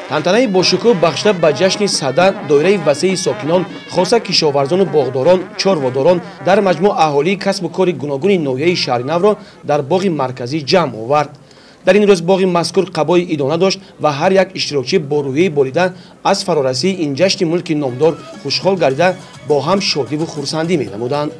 Тантанаи бошукӯҳ бахшида ба ҷашни Сада доираи васеи сокинон, хоса кишоварзону боғдорон, чорводорон, дар маҷмӯъ аҳолии касбу кори гуногуни ноҳияи Шаҳринавро дар боғи марказӣ ҷамъ овард. Дар ин рӯз боғи мазкур қабои идона дошт ва ҳар як иштирокчӣ бо рӯҳияи болида аз фарорасии ин ҷашни мулки номдор хушҳол гардида, бо ҳам шодиву хурсандӣ менамуданд.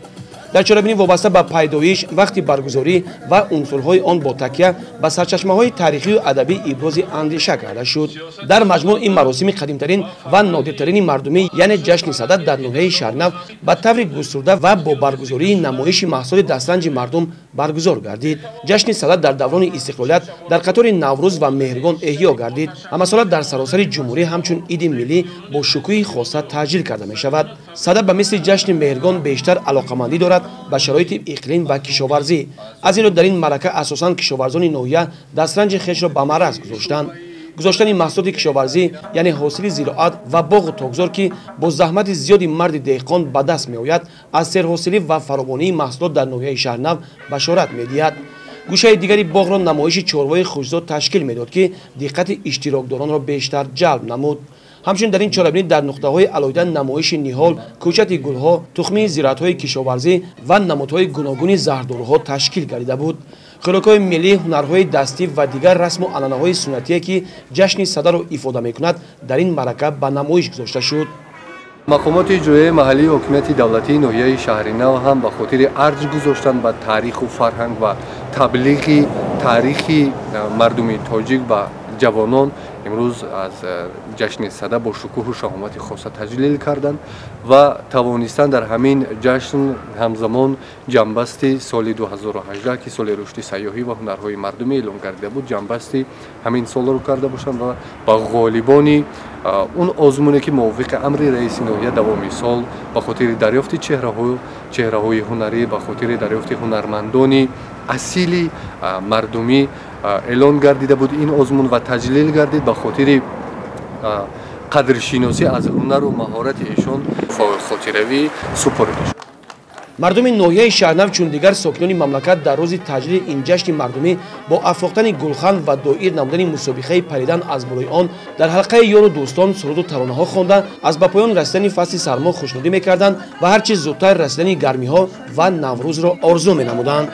Дар чорабинӣ вобаста ба пайдоиш, вақти баргузорӣ ва унсурҳои он бо такя ба сарчашмаҳои таърихию адабӣ ибрози андеша карда шуд. Дар маҷмӯъ ин маросими қадимтарин ва нодиртарини мардумӣ, яъне ҷашни Сада дар ноҳияи Шаҳринав ба таври густурда ва бо баргузории намоиши маҳсули дастранҷи мардум баргузор гардид. Ҷашни Сада дар даврони истиқлолият дар қатори Наврӯз ва Меҳргон эҳё гардид. Ҳамасола дар саросари ҷумҳурӣ ҳамчун иди миллӣ бо шукӯҳи хоса таҷлил карда мешавад. Сада ба мисли ҷашни Меҳргон бештар алоқамандӣ дорад ба шароити иқлим ва кишоварзӣ. Аз ин рӯ дар ин маърака асосан кишоварзони ноҳия дастранҷи хешро ба маъраз гузоштанд. Гузоштани маҳсулоти кишоварзӣ, яъне ҳосили зироат ва боғу токзор, ки бо заҳмати зиёди марди деҳқон ба даст меояд, аз серҳосилӣ ва фаровонии маҳсулот дар ноҳияи Шаҳринав башорат медиҳад. Гӯшаи дигари боғро намоиши чорвои хушзод ташкил медод, ки диққати иштирокдоронро бештар ҷалб намуд. Ҳамчунин дар ин чорабинӣ дар нуқтаҳои алоҳида намоиши ниҳол, кӯчати гулҳо, тухмии зироатҳои кишоварзӣ ва намудҳои гуногуни заҳрдоруҳо ташкил гардида буд. Хӯрокҳои миллӣ, ҳунарҳои дастӣ ва дигар расму анъанаҳои суннатие, ки ҷашни Садаро ифода мекунад, дар ин маърака ба намоиш гузошта шуд. Мақомоти иҷроияи маҳаллии ҳокимияти давлатии ноҳияи Шаҳринав ҳам ба хотири арҷ гузоштан ба таъриху фарҳанг ва таблиғи таърихи мардуми тоҷик ба ҷавонон имрӯз аз ҷашни Сада бо шукӯҳу шаҳомати хоса таҷлил карданд ва тавонистанд дар ҳамин ҷашн ҳамзамон ҷамъбасти соли 2018, ки соли рушди сайёҳӣ ва ҳунарҳои мардумӣ эълон гардида буд, ҷамъбасти ҳамин солро карда бошанд ва ба ғолибони он озмуне, ки мувофиқи амри раиси ноҳия давоми сол ба хотири дарёфти чеҳраҳои ҳунарӣ, ба хотири дарёфти ҳунармандони асили мардумӣ эълон гардида буд ин озмун ва таҷлил гардид, ба хотири қадршиносӣ аз ҳунару маҳорати эшон хотиравӣ супорида шуд. Мардуми ноҳияи Шаҳринав чун дигар сокинони мамлакат дар рӯзи таҷлили ин ҷашни мардумӣ бо афрохтани гулхан ва доир намудани мусобиқаи паридан аз болои он дар ҳалқаи ёру дӯстон суруду таронаҳо хонда, аз ба поён расидани фасли сармо хушнудӣ мекарданд ва ҳарчи зудтар расидани гармиҳо ва Наврӯзро орзу менамуданд.